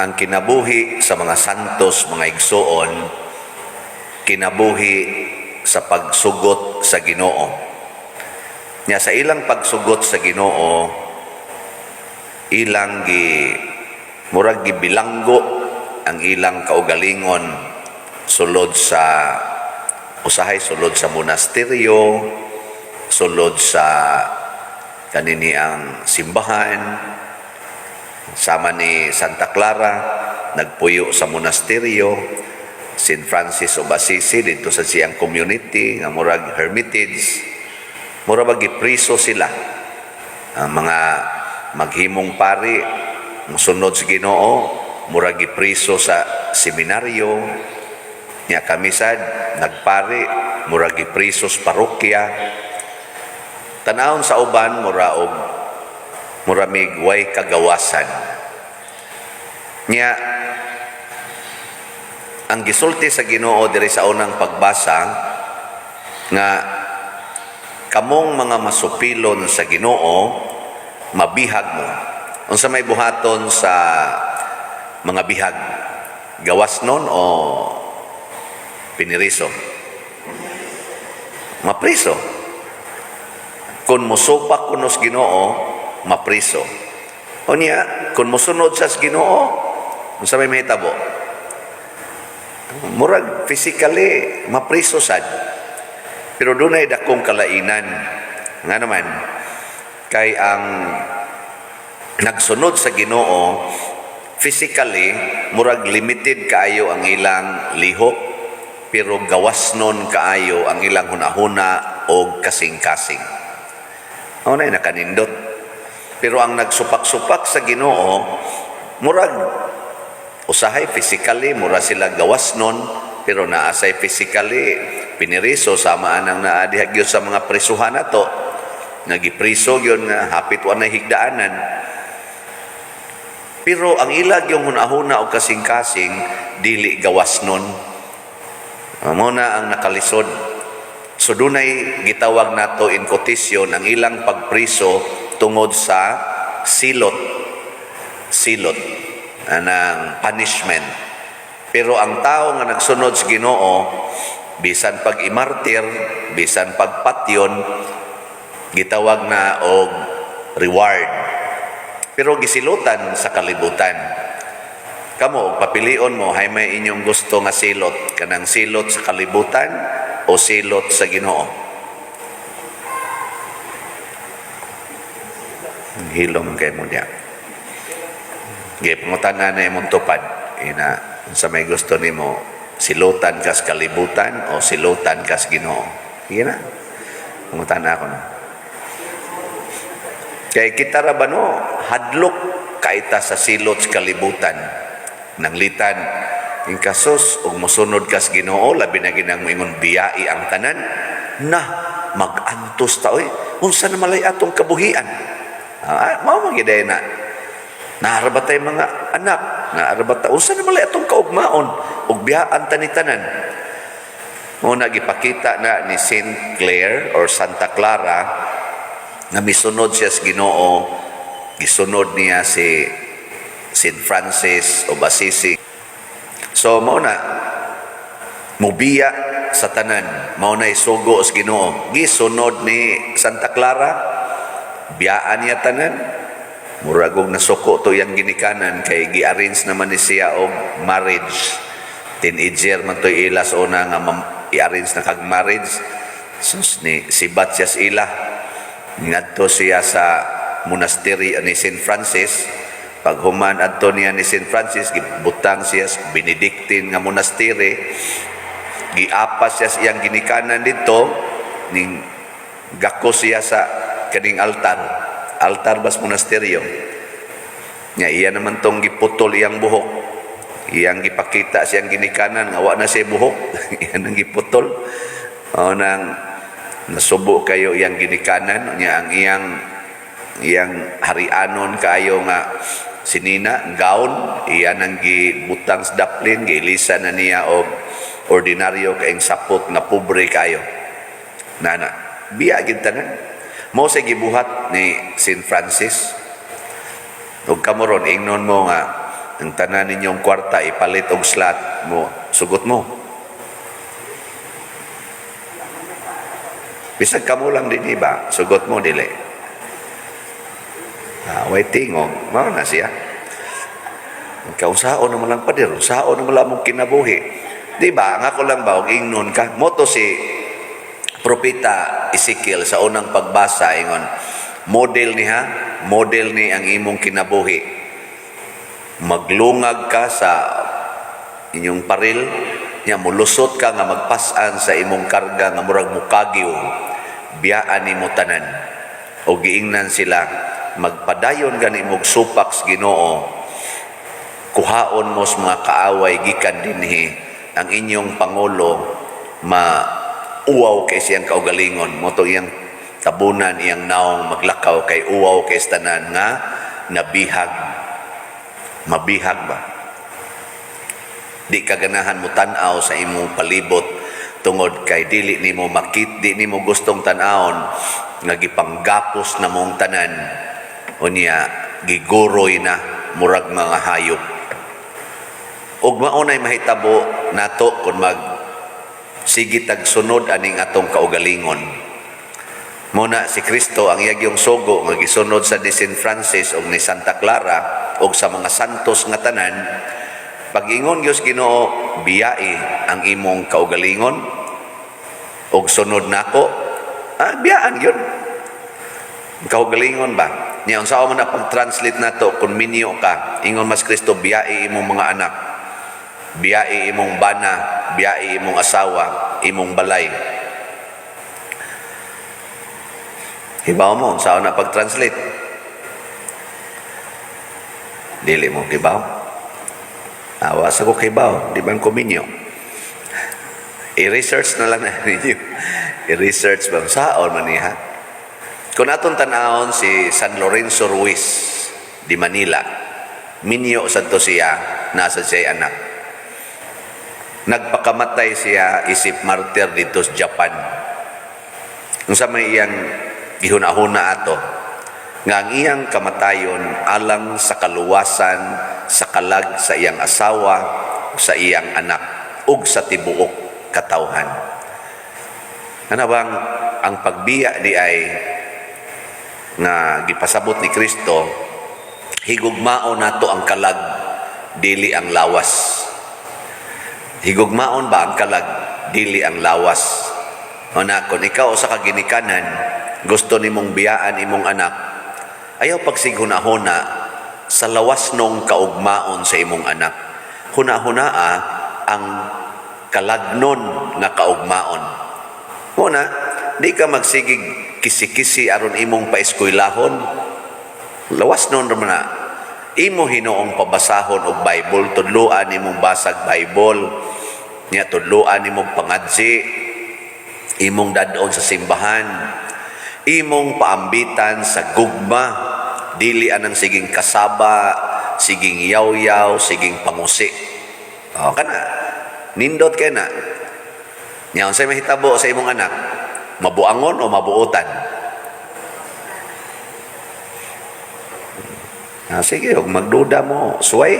Ang kinabuhi sa mga santos, mga igsuon, kinabuhi sa pagsugot sa Ginoo. Nya sa ilang pagsugot sa Ginoo, ilang gi murag gibilanggo ang ilang kaugalingon sulod sa, usahay sulod sa monasteryo, sulod sa kanini ang simbahan, sama ni Santa Clara, nagpuyo sa monasteryo, St. Francis of Assisi, dito sa siyang community nga murag hermitage. Mura ba gipriso sila. Ang mga maghimong pari, musunod sa Ginoo, murag gipriso sa seminaryo. Nya kami sad nagpari, murag gipriso sa parokya. Tanawon sa uban, mura og muramig way kagawasan. Nya ang gisulti sa Ginoo diri sa unang pagbasa nga kamong mga masupilon sa Ginoo, mabihag mo. Unsa may buhaton sa mga bihag? Gawas nun o piniriso? Mapriso. Kung musupak kuno sa Ginoo, mapriso. Unya, kung musunod sa Ginoo, unsa may mahitabo? Murag physically mapriso sad. Pero dunay dakong kalainan. Nga naman, kay ang nagsunod sa Ginoo, physically murag limited kaayo ang ilang lihok, pero gawas nun kaayo ang ilang hunahuna o kasing-kasing. Mao na nakanindot. Pero ang nagsupak-supak sa Ginoo, murag usahay physically mura sila gawas nun, pero naasay physically piniriso, sama anang naa diha gyud sa mga prisuhan nato nga gipriso gyud nga hapit wa na higdaanan, pero ang ila gyung hunahuna og kasing-kasing dili gawas nun. Mao na ang nakalisod. So dunay gitawag nato in quotation ang ilang pagpriso tungod sa silot, silot anang punishment. Pero ang tao nga nagsunod sa Ginoo, bisan pag imartir, bisan pagpatyon, gitawag na og reward. Pero gisilutan sa kalibutan. Kamo, og papilion mo, hay may inyong gusto nga silot, kanang silot sa kalibutan o silot sa Ginoo? Hilom kay mo niya. Gi pangutana na imong tupad ina, sa may gusto nimo, silutan kas kalibutan o silutan kas Ginoo? Sige na. Pangutana ako na. Kay kita ra ba no, hadlok kaita sa silot sa kalibutan. Nanglitan, in kasos ug mosunod kas Ginoo, labi na ginang moingon biyai ang tanan, na magantos ta oy. Unsa na malay atong kabuhian? Ah, mao man gyud na. Naa ra ba tay mga anak? Naa ra ba ta? Unsa na malay atong kaugmaon? Ug biyaan ta ni tanan. Mao na gipakita na ni Saint Clare or Santa Clara nga misunod siya sa Ginoo, gisunod niya si Saint Francis of Assisi. So mao na mubiya sa tanan, mao na isugo sa Ginoo. Gisunod ni Santa Clara, biyaan niya tanan. Murag og nasuko to iyang ginikanan kay gi-arrange naman ni siya og marriage. Teenager man to ila sa una nga i-arrange na kag marriage. Sus, ni sibat siya sa ila. Ngadto siya sa monastery ni St. Francis. Paghuman adto niya ni St. Francis, gibutang siya sa Benedictine nga monastery. Giapas siya sa iyang ginikanan dito, ning gako siya sa kaning altar. Altar bas monasteryo. Nya iya naman tong giputol iyang buhok. Iyang gipakita siyang ginikanan nga wa na siya buhok. Iyan ang giputol. O nang nasubo kayo iyang ginikanan nya, ang iyang iyang harianon kaayo nga sinina gown, iyan ang gibutang sa daplin, giilisan na niya og ordinaryo kaayong sapot nga pobre kaayo. Nana biya gid tanan mo sa gibuhat ni Saint Francis. Ug kamo ron, ingnon mo nga Ang tanan ninyong kwarta ipalit og slot mo, sugot mo. Bisag kamo lang din ba, sugot mo dili. Ah, way tingog, mao na siya. Kaunsaon naman lang pader, unsaon naman lang mong kinabuhi. Di ba? Ang ako lang ba, og ingnon ka. Moto si Propeta Ezekiel sa unang pagbasa, ingon, model niha, model ni ang imong kinabuhi. Maglungag ka sa inyong paril, nya mulusot ka nga magpas-an sa imong karga nga murag mukagyo, biyaan nimo tanan. O giingnan sila, magpadayon gani mog supak sa Ginoo, kuhaon mo sa mga kaaway gikan dinhi ang inyong pangulo ma uwaw kay siyang kaugalingon mo to iyang tabunan iyang naong maglakaw kay uwaw kay sa tanan nga nabihag. Mabihag ba, di ka ganahan mo tan-aw sa imong palibot tungod kay dili nimo makit, di nimo gustong tan-awon nga gipanggapos na mong tanan, unya giguroy na murag mga hayop. Ug mao nay mahitabo nato kung mag sige tag sunod aning atong kaugalingon. Muna si Kristo ang iyang sugo nga gisunod sa ni Saint Francis ug ni Santa Clara ug sa mga santos nga tanan. Pag-ingon Dios Ginoo, biyai ang imong kaugalingon ug sunod nako, biyaan yun. Kaugalingon ba? Niya unsa man na pag-translate nato kung minyo ka, ingon mas Kristo, biyai imong mga anak, biyai imong bana, biyai imong asawa, imong balay. Hibaw mo, unsa na pag-translate? Dili mo kibaw? Awa sa ko kibaw, di ba ko minyo? I-research na lang na ninyo. I-research ba? Saon man niya? Kung atong tanawon si San Lorenzo Ruiz di Manila, minyo sa to siya, nasa siya anak. Nagpakamatay siya isip martyr dito sa Japan. Unsa may iyang gihuna-huna ato nga ang iyang kamatayon alang sa kaluwasan sa kalag sa iyang asawa, sa iyang anak ug sa tibuok katawhan. Ano bang ang pagbiya di ay nga gipasabot ni Kristo, higugmao nato ang kalag, dili ang lawas. Higugmaon ba ang kalag, dili ang lawas. O na, kung ikaw sa kaginikanan, gusto nimong biyaan imong anak, ayaw pagsighuna-huna sa lawas nung kaugmaon sa imong anak. Huna-hunaa ang kalagnon nga kaugmaon. Una, di ka magsigig kisi-kisi aron imong paeskwelahon. Lawas nun raman na. Imo hinuong pabasahon og Bible, tudluan imong basag Bible. Nya tudluan imong pangadzi, imong dadon sa simbahan, imong paambitan sa gugma, dili anang siging kasaba, siging yaw-yaw, siging pangusi. O, kana. Nindot kay na. Nya unsay mahitabo sa imong anak? Mabuangon o mabuotan? Ah, sige, ug magduda mo, suway.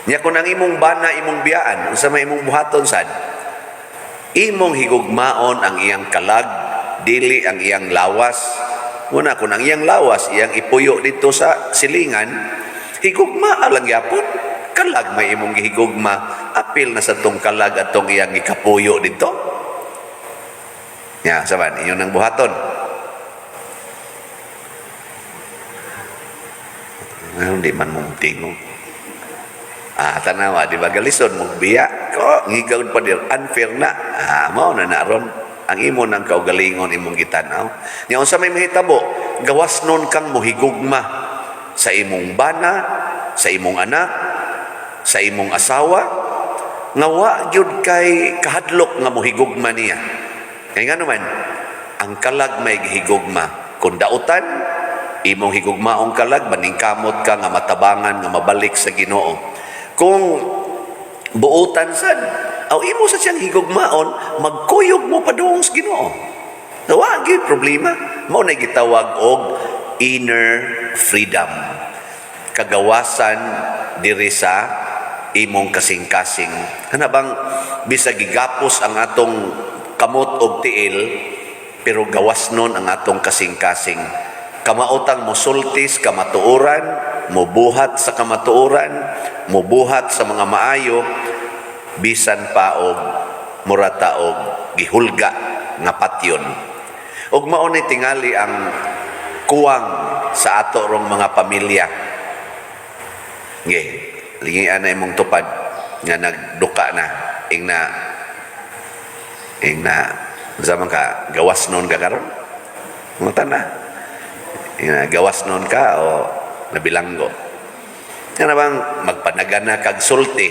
Nya kung ang imong bana imong biyaan, unsa may imong buhaton sad? Imong higugmaon ang iyang kalag, dili ang iyang lawas. Una, kung ang iyang lawas, iyang ipuyo dito sa silingan, higugma lang yapon. Kalag may imong gihigugma, apil na sa tong kalag atong iyang ikapuyo dito. Ya, saban, inyo nang buhaton. Ano, di man mong tingog. Ah, tanawa, di ba galison mong biya? Ko, ngigaw pa dir, unfair na. Ah, mao na naron. Ang imo nang kaugalingon imong gitanaw. Nya unsa may mahitabo, gawas nun kang mohigugma sa imong bana, sa imong anak, sa imong asawa, nga wa gyud kay kahadlok nga mohigugma niya. Kay ngano man, ang kalag may gihigugma. Kung dautan, imong higugmaong kalag, maningkamot ka nga matabangan, nga mabalik sa Ginoo. Kung buotan sad, aw imo sa siyang higugmaon, magkuyog mo padung sa Ginoo. Wa gyud problema. Mao na gitawag og inner freedom. kagawasan diri sa imong kasing-kasing. Kana bang bisag gigapos ang atong kamot og tiil, pero gawas nun ang atong kasing-kasing. Kamaotang mosulti sa kamatuoran, mubuhat sa kamatuoran, mubuhat sa mga maayo, bisan pa og murata og gihulga nga patyon. Ug mao ni tingali ang kuwang sa ato rong mga pamilya. Nge, lingian na imong tupad nga nagduka na ing na zaman ka, gawas noon ka karon. Ngutan na. Ing na gawas noon ka o nabilanggo. Kana bang magpanagan na kag sulti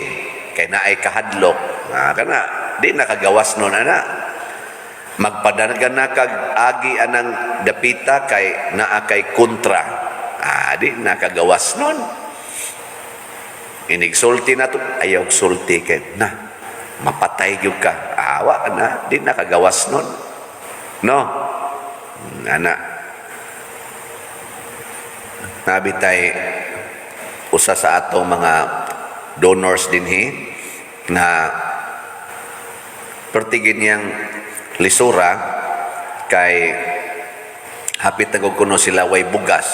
kay naay kahadlok. Ah, kana di na kagawas noon ana. Magpadagan na kag agi anang dapita kay naa kay kontra. Ah, di na kagawas noon. Inigsulti na to, ayaw sulti kay na mapatay gyud ka. Awa na, di na kagawas nun. No? Ana. Nabitay usa sa atong mga donors dinhi na pertigin niyang lisura kay hapit na kuno sila way bugas,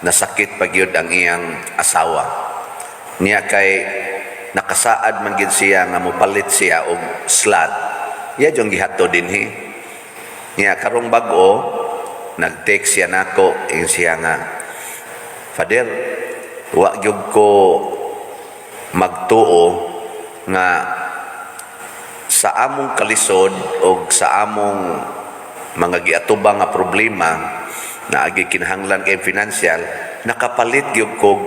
nasakit pa gyud ang iyang asawa niya, kay nakasaad man gid siya nga mopalit siya og slot, iya jung gihato dinhi niya. Karong bag-o nag-text siya nako, ing siya nga, "Father, wa gyud ko magtuo nga sa among kalisod o sa among mga giatubang nga problema na agi kinahanglan kay financial, nakapalit gyud kog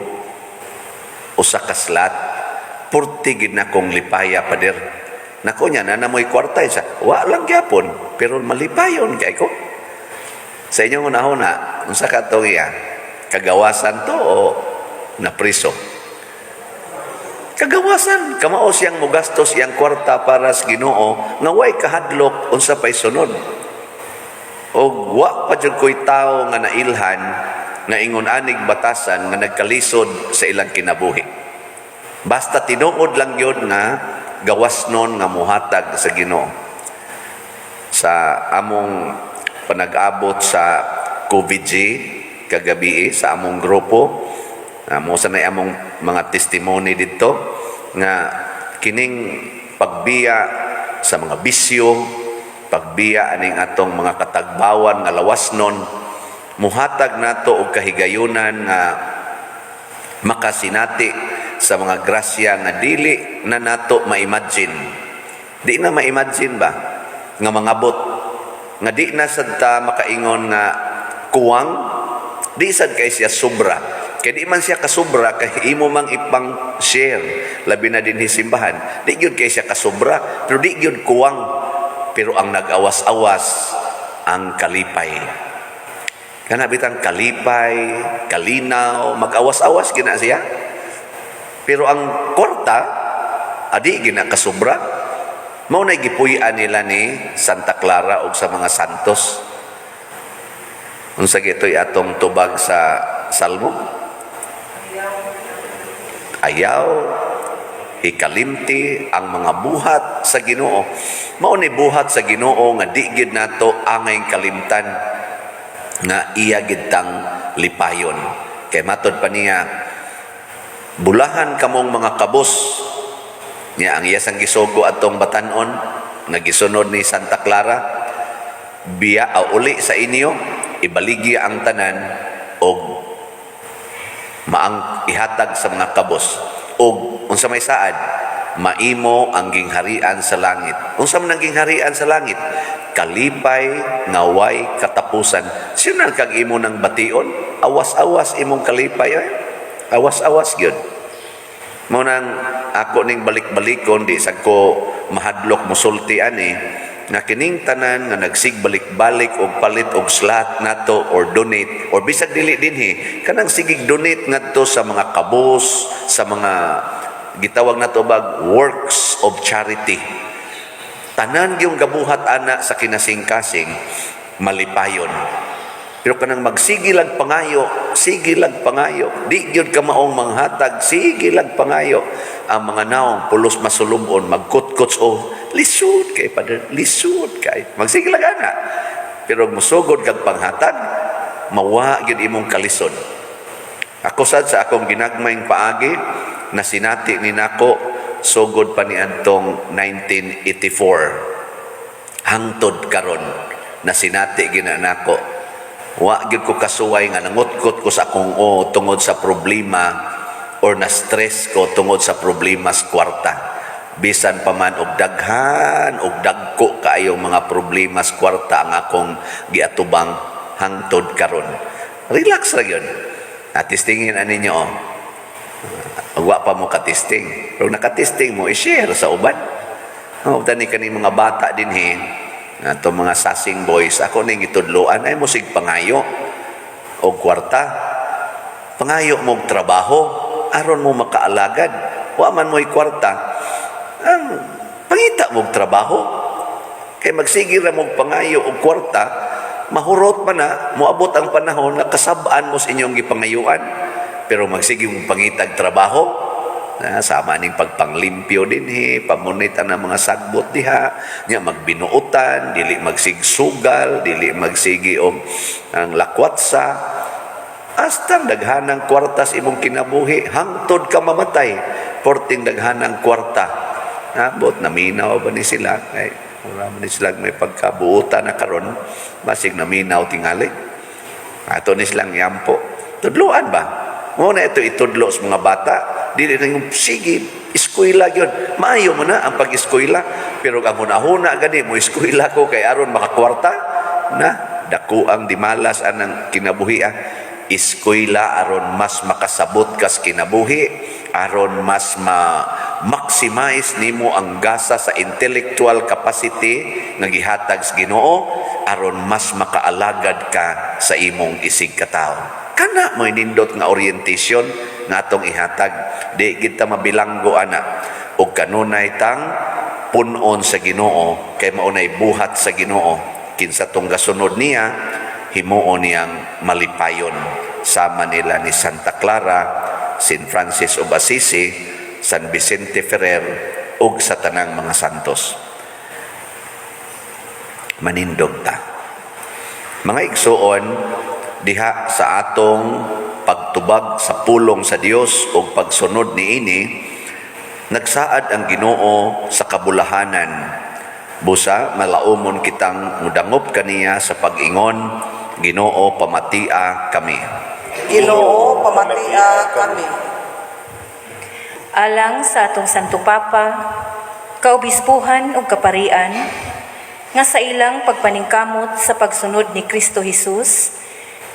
usa ka slot. Purti gid na kong lipaya, Pader." Nako niya na namoy kwarta sa wa lang gyapon, pero malipayon kay ko. Sa inyong unahuna, unsa ka to iya, kagawasan to o napriso? Kagawasan. Kamao siyang mugastos iyang kwarta para sa Ginoo nga way kahadlok unsa pay sunod. Og wa pa jud ko'y tawo nga nailhan nga ingon anig batasan nga nagkalisod sa ilang kinabuhi. Basta tinuod lang yun nga gawas nun nga muhatag sa Ginoo. Sa among panag-abot sa COVID-G kagabi sa among grupo, mo sa na among mga testimony dito nga kining pagbiya sa mga bisyo, pagbiya aning atong mga katagbawan nga lawas nun, muhatag nato og kahigayunan nga makasinati sa mga grasya nga dili na nato ma-imagine. Di na ma-imagine ba nga mangabot, nga di na sad ta makaingon nga kuwang, di sad kay siya sobra. Kay di man siya kasubra kay imo mang ipang share, labi na dinhi simbahan. Di gyud kay siya kasubra, pero di gyud kuwang. Pero ang nag-awas-awas ang kalipay. Kana bitang kalipay, kalinaw, mag-awas-awas gina siya. Pero ang kwarta, adi gina kasubra. Mao na gipuy-an nila ni Santa Clara og sa mga santos. Unsa gito'y atong tubag sa Salmo? Ayaw ikalimti ang mga buhat sa Ginoo. Mao ni buhat sa Ginoo nga di gid nato angay kalimtan nga iya gid tang lipayon. Kay matod pa niya, "Bulahan kamong mga kabos." Niya ang iya sang gisugo atong batanon nga gisunod ni Santa Clara, biya aw uli sa inyo, ibaligya ang tanan og maang ihatag sa mga kabos. Og unsa may saad, maimo ang gingharian sa langit. Unsa man ang gingharian sa langit? Kalipay nga way katapusan. Sino nang kag imo nang bation? Awas-awas imong kalipay ay. Awas-awas gyud. Mao nang ako ning balik-balikon, di sad ko mahadlok musulti ani, nga kining tanan nga nagsigbalik-balik og palit og slot nato or donate or bisag dili dinhi, kanang sigig donate ngadto sa mga kabos, sa mga gitawag nato bag works of charity, tanan gyung gabuhat ana sa kinasing-kasing malipayon. Pero kanang magsige lag pangayo, sige lag pangayo, di gyud ka maong manghatag, sige lag pangayo. Ang mga naong pulos masulubon, magkutkots o lisod kay, Padre, lisod kay. Magsige lag ana. Pero musugod kag panghatag, mawa gyud imong kalisod. Ako sad, sa akong ginagmayng paagi, na sinati ni nako sugod pa ni adtong 1984 hangtod karon, na sinati gina nako, wa gyud ko kasuway nga nangutkot ko sa akong o tungod sa problema or na stress ko tungod sa problema sa kwarta, bisan pa man og daghan og dagko kaayong mga problema sa kwarta ang akong giatubang. Hangtod karon, relax ra gyud. At testingin ani ninyo, oh. Wa pa mo ka-testing. Pero naka-testing mo, i-share sa uban. Oh, tani kani mga bata dinhi, ato mga sasing boys, ako ning gitudloan ay mo sig pangayo og kwarta. Pangayo mo og trabaho aron mo makaalagad. Wa man mo'y kwarta, ang pangita mo og trabaho. Kay magsige ra mo og pangayo og kwarta, mahurot man na, moabot ang panahon na kasab-an mo sa inyong gipangayuan. Pero magsige mong pangitag trabaho, na sama ning pagpanglimpyo dinhi, pamunit ang mga sagbot diha, nya magbinuotan, dili magsigsugal, dili magsigi og ang lakwatsa, hasta daghanang kwarta sa imong kinabuhi hangtod ka mamatay, porting daghanang kwarta. Nabot naminaw ba ni sila, kay wala man ni sila may pagkabuutan na karon, basig naminaw tingali. Ato ni silang yampo, tudloan ba mo na ito, itudlo sa mga bata. Dili na yung sige eskwela gyud. Maayo mo na ang pag-eskwela, pero ang hunahuna gani mo eskwela ko kay aron makakwarta na, dako ang dimalas anang kinabuhi ah. Eskwela aron mas makasabot kas kinabuhi, aron mas ma maximize nimo ang gasa sa intellectual capacity nga gihatag sa Ginoo, aron mas makaalagad ka sa imong isig katawo. Kana mo nindot nga orientation nga atong ihatag. Di kita mabilanggo ana, ug kanunay tang punon sa Ginoo, kay maunay buhat sa Ginoo. Kinsa tong gasunod niya, himuon niyang malipayon, sama nila ni Santa Clara, Saint Francis of Assisi, San Vicente Ferrer ug sa tanang mga santos. Manindog ta. Mga igsuon, diha sa atong pagtubag sa pulong sa Dios ug pagsunod niini, nagsaad ang Ginoo sa kabulahanan. Busa malaumon kitang mudangop kaniya sa pag-ingon, "Ginoo, pamatia kami." Ginoo, pamatia kami. Alang sa atong Santo Papa, kaobispuhan ug kaparian, nga sa ilang pagpaningkamot sa pagsunod ni Kristo Jesus,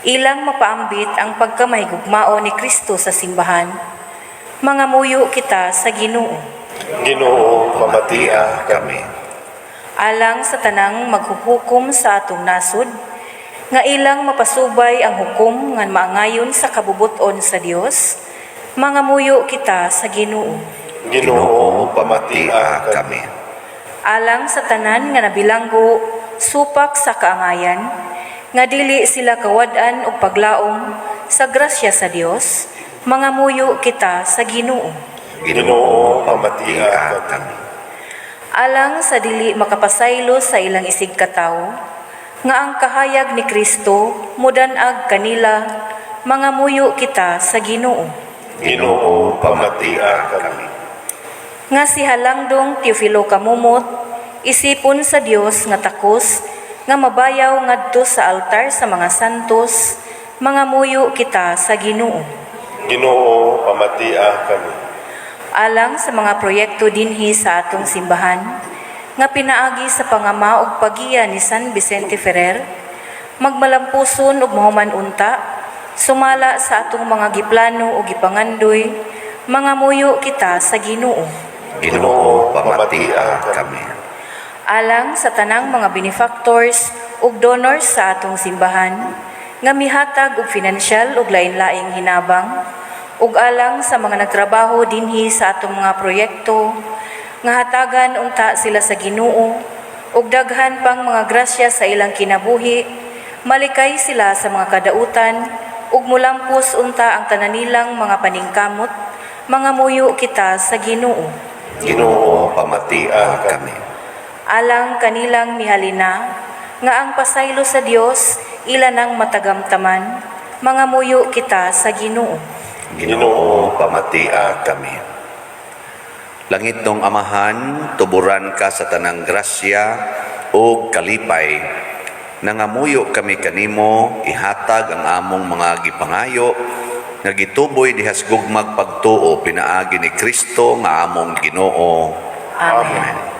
ilang mapaambit ang pagkamahigugmao ni Kristo sa simbahan, mangamuyo kita sa Ginoo. Ginoo, pamatia kami. Alang sa tanang maghuhukom sa atong nasod, nga ilang mapasubay ang hukom nga maangayon sa kabubuton sa Dios, mangamuyo kita sa Ginoo. Ginoo, pamatia kami. Alang sa tanan nga nabilanggo supak sa kaangayan, nga dili sila kawad-an og paglaom sa grasya sa Dios, mangamuyo kita sa Ginoo. Ginoo, pamatia kami. Alang sa dili makapasaylo sa ilang isig katawo, nga ang kahayag ni Kristo mudan-ag kanila, mangamuyo kita sa Ginoo. Ginoo, pamatia kami. Nga si Halangdong Teofilo Camomot, isipon sa Dios nga takos nga mabayaw ngadto sa altar sa mga santos, mangamuyo kita sa Ginoo. Ginoo, pamatia kami. Alang sa mga proyekto dinhi sa atong simbahan nga pinaagi sa pangama ug pagiya ni San Vicente Ferrer, magmalampuson ug mahuman unta sumala sa atong mga giplano ug gipangandoy, mangamuyo kita sa Ginoo. Ginoo, pamatia kami. Alang sa tanang mga benefactors ug donors sa atong simbahan nga mihatag og finansyal ug lain-laing hinabang, ug alang sa mga nagtrabaho dinhi sa atong mga proyekto, nga hatagan unta sila sa Ginoo og daghan pang mga grasya sa ilang kinabuhi. Malikay sila sa mga kadautan ug mulampos unta ang tanan nilang mga paningkamot, mangamuyo kita sa Ginoo. Ginoo, pamatia kami. Alang kanilang mihalina nga ang pasaylo sa Dios ila nang matagamtaman, mangamuyo kita sa Ginoo. Ginoo, pamatia kami. Langitnong Amahan, tuburan ka sa tanang grasya o kalipay. Nangamuyo kami kanimo, ihatag ang among mga gipangayo, nga gituboy dihas gugmag pagtuo pinaagi ni Kristo nga among Ginoo. Amen.